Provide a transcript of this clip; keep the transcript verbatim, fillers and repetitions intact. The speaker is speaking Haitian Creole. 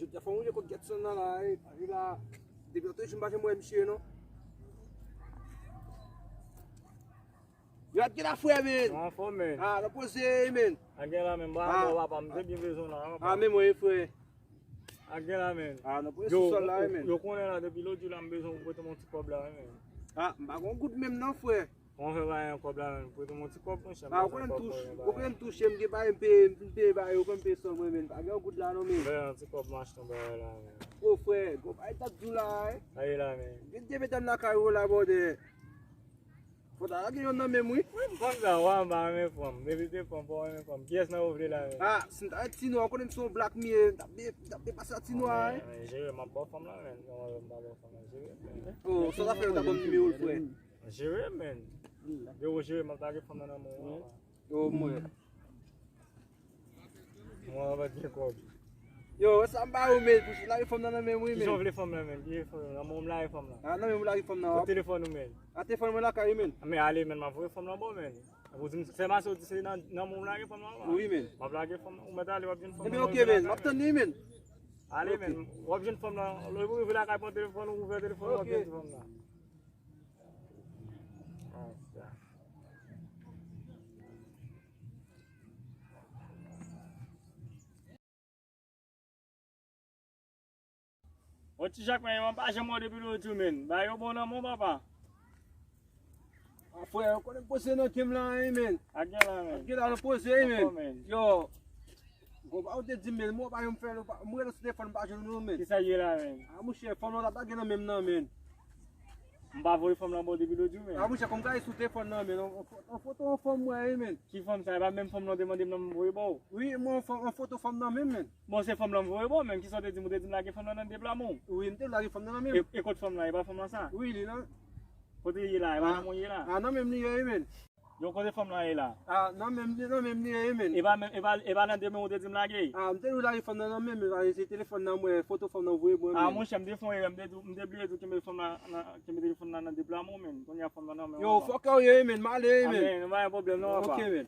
Jodi a fò m woule kot Getson nan la, e, e la. Depi lòt jou m pa janm wè misye non. Yo, ap gen la frè, men. Ou anfòm, men? Ah, nan poze, men. Ak gen la, men. Ba, ah, bon, papa, m te byen bezwen la, papa. Ah, men mwen, frè. Ak gen la, men. Ah, nan poze sou sòl la, men. Yo konnen la, depi lòt jou la, m bezwen pou prete m yon ti kòb la, men. Ah, m pa gon goud menm non, frè. Kòman fè pa gen kòb la, men? Prete m yon ti kòb, monchè. Ah, ou konnen m touche, ou konnen m touche, m gen bagay m peye, m peye bagay, ou konnen m peye sòl mwen, men. Pa gen yon goud la non, men. Fè yon ti kòb m achte yon bagay la, men. O frè, gon bagay t ap di w la, e. Sa ye la, men? Gen de medam lakay ou la, bòdè. Fò ta lage yonn nan men m, wi. Fanm sa, wa, m pa renmen fanm. Depi se fanm, pa renmen fanm. Kiyès nan yo vle la, men? Ah, si m ta ti nwa, ou konnen m se yon blak m ye, m t ap byen, m t ap byen pase a ti nwa, e. Men, men, jere, m ap ba w fanm la, men. Kòman m pa ba w fanm la, jere, men. O, sa w ta fè, yo ta ban m nimewo l, frè. Jere, men. Yo, jere, m ap lage fanm nan nan men w, wa. Yo, mwen. Mwen pa gen kòb. Yo, sa m ba ou, men, pou lage fanm nan nan men m, wi, men. Kijan w vle fanm nan, men? Ki fanm nan? Nan men w m lage fanm nan. Ah, nan men w lage fanm nan. Kot telefòn ou, men? A, telefòn mwen lakay, wi, men. Men ale, men, m ap voye fanm nan ba w, men. Ou di m, fè m ase w di se nan, nan men w m lage fanm nan, wi. Wi, men. M ap lage fanm nan. Ou mèt ale, w ap jwenn fanm nan. Ebyen, oke, men. M ap tann li, men. Ale, men. W ap jwenn fanm nan. Lè ou rive lakay, pran telefòn ou, ouvè telefòn ou, w ap jwenn fanm nan. O ti Jak, men, mwen pa janm wè w depi lòt jou, men. Bagay yo bon nan men w, papa. Ah, frè, ou konnen poze nan kem la, wi, men. Ak gen la, men. Ak gen la, nan poze, wi, men. Yo. Gon bagay ou te di m, men, mwen pa janm fè l, ou pa, mwen rele sou telefòn, m pa jwenn ou, men. Kisa ye la, men? Ah, monchè, fanm nan t ap lage nan men m nan, men. M pa voye fanm nan ba w depi lòt jou, men. Ah, monchè, kòm gade sou telefòn nan, men, yon, yon fo-, yon foto yon fanm mwen, wi, men. Ki fanm sa? E pa menm fanm nan w te mande m nan m voye ba w? Wi, mwen, yon fo-, yon foto fanm nan menm, men. Bon, se fanm nan m voye ba w, men. Kisa w te di m? Ou te di m lage fanm nan nan de pla men w. Wi, m te lage fanm nan nan men m. E, e kot fanm nan? E pa fanm nan sa? Wi, li la. Kote li ye la? E pa nan men w li ye la? Ah, nan men m li ye, wi, men. Yo, kote fanm nan ye la? Ah, nan men m, nan men m li ye, men. E pa menm, e pa, e pa nan de men w te di m lage? Ah, m te di w lage fanm nan nan men m, men se telefòn nan mwen, foto fanm nan voye mwen, men. Ah, monchè, m te fè yon erè, m te di w, m te bliye di w kenbe fanm nan, nan, kenbe telefòn nan nan de pla men w, men. Kounye a fanm nan nan men w ankò. Yo, fòkè w ye, men, m ale, men. Ah, men, pa gen pwoblèm non, papa. Ok, men.